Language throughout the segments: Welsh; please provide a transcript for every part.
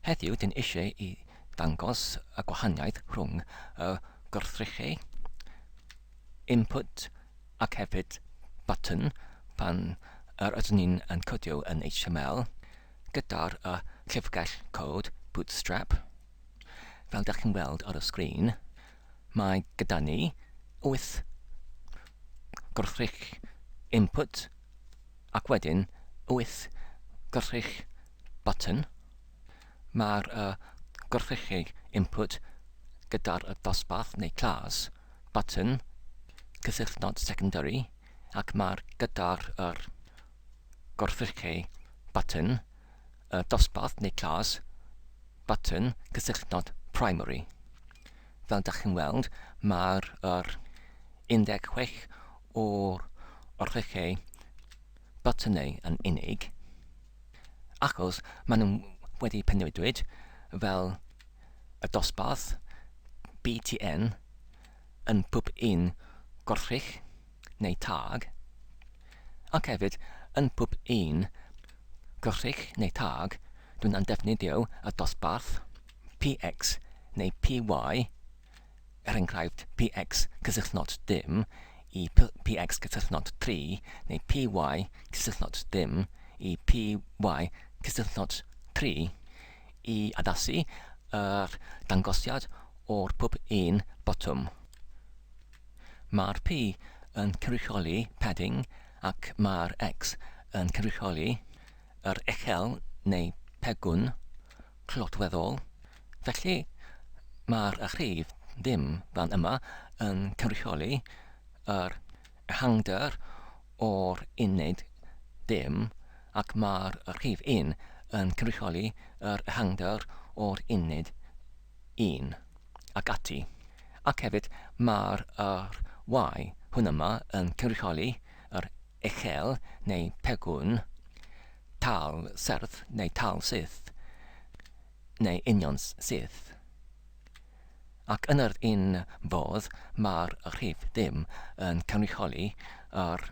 Heddiw dyn eisiau i ddangos y gwahaniaeth rhwng y gwrthrychau input ac hefyd button pan yr ydyn ni'n yn codio yn HTML gyda'r y llyfrgell cod Bootstrap. Fel dych chi'n weld ar y sgrin, mae gyda ni wyth gwrthrych input ac wedyn wyth gwrthrych button. Mae'r gwrthrychau input gyda'r dosbarth neu class button cysylltnod secondary ac mae'r gyda'r yr gwrthrychau button y dosbarth neu class button cysylltnod primary. Fel dach chi'n weld, mae'r yr 16 o'r wrthrychau botymau yn unig, achos maen nhw wedi penodwyd fel y dosbarth BTN yn pob un gwrthrych neu tag, ac hefyd yn pob un gwrthrych neu tag dwi'n yn defnyddio y dosbarth PX neu PY er enghraifft PX cysylltnod dim i PX cysylltnod 3 neu PY cysylltnod dim i PY cysylltnod 3 i addasu yr dangosiad o'r pob un botwm. Mae'r P yn cynrychioli padding ac mae'r X yn cynrychioli yr echel neu pegwn clodweddol. Felly, mae'r rhif ddim fan yma yn cynrychioli yr ehangder o'r uned dim ac mae'r rhif un yn cynrychioli yr ehangder o'r uned un ac ati. Ac hefyd mae'r yr Y hwn yma yn cynrychioli yr echel neu pegwn tal serth neu tal syth neu union syth. Ac yn yr un fodd mae'r rhif ddim yn cynrychioli yr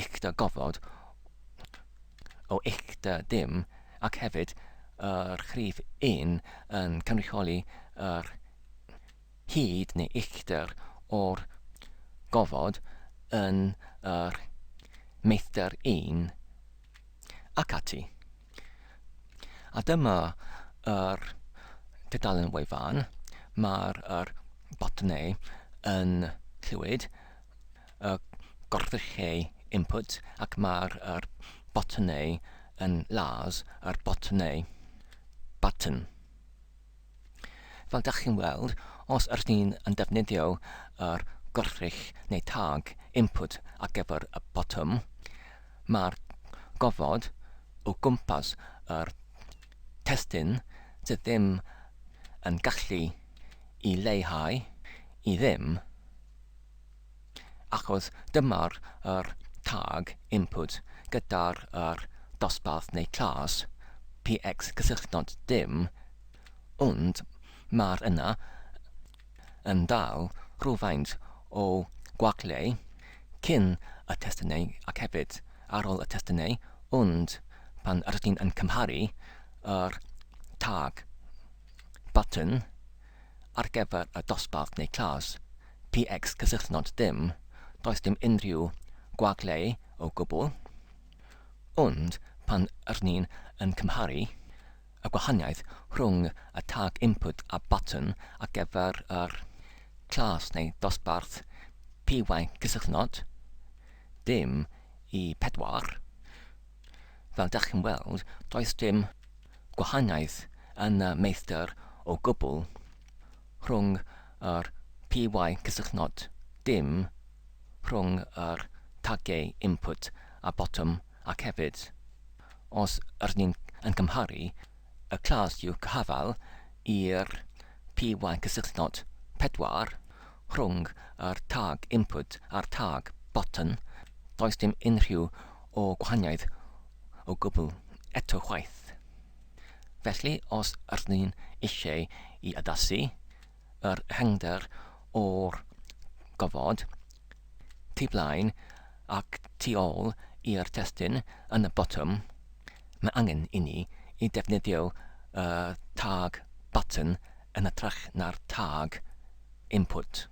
uchder gofod o uchder dim ac hefyd yr rhif un yn cynrychioli yr hyd neu uchder o'r gofod yn yr meithder un ac ati. A dyma yr tudalen wefan, mae'r yr botymau yn llwyd, y gorthychau input ac mae'r yr botymau yn las yr botymau button. Fel dach chi'n weld, os ydych chi'n yn defnyddio yr gwrthrych neu tag input ar gyfer y botwm, mae'r gofod o gwmpas yr testun sydd ddim yn gallu i leihau i ddim. Achos dyma'r yr tag input gyda'r yr dosbarth neu class px cysylltnod dim, ond mae'r yna yn dal rhywfaint o gwagle cyn y testunau ac hefyd ar ôl y testunau, ond pan rydych chi'n yn cymharu yr tag button ar gyfer y dosbarth neu class PX cysylltnod dim, does dim unrhyw gwagle o gwbl. Ond pan r'yn ni'n yn cymharu y gwahaniaeth rhwng y tag input a button ar gyfer yr class neu dosbarth PY cysylltnod dim i 4, fel dach chi'n weld, does dim gwahaniaeth yn y meistr o gwbl rhwng yr PY cysylltnod dim rhwng yr tagiau input a botwm ac hefyd os ydyn ni'n yn cymharu y class i'w cyhafal i'r PY cysylltnod 4 rhwng yr tag input a'r tag botwm does dim unrhyw o gwahaniaeth o gwbl eto chwaith. Felly, os ydyn ni'n eisiau i addasu yr ehangder o'r gofod tu blaen ac tu ôl i'r testun yn y botwm, mae angen i ni i defnyddio y tag button yn hytrach na'r tag input.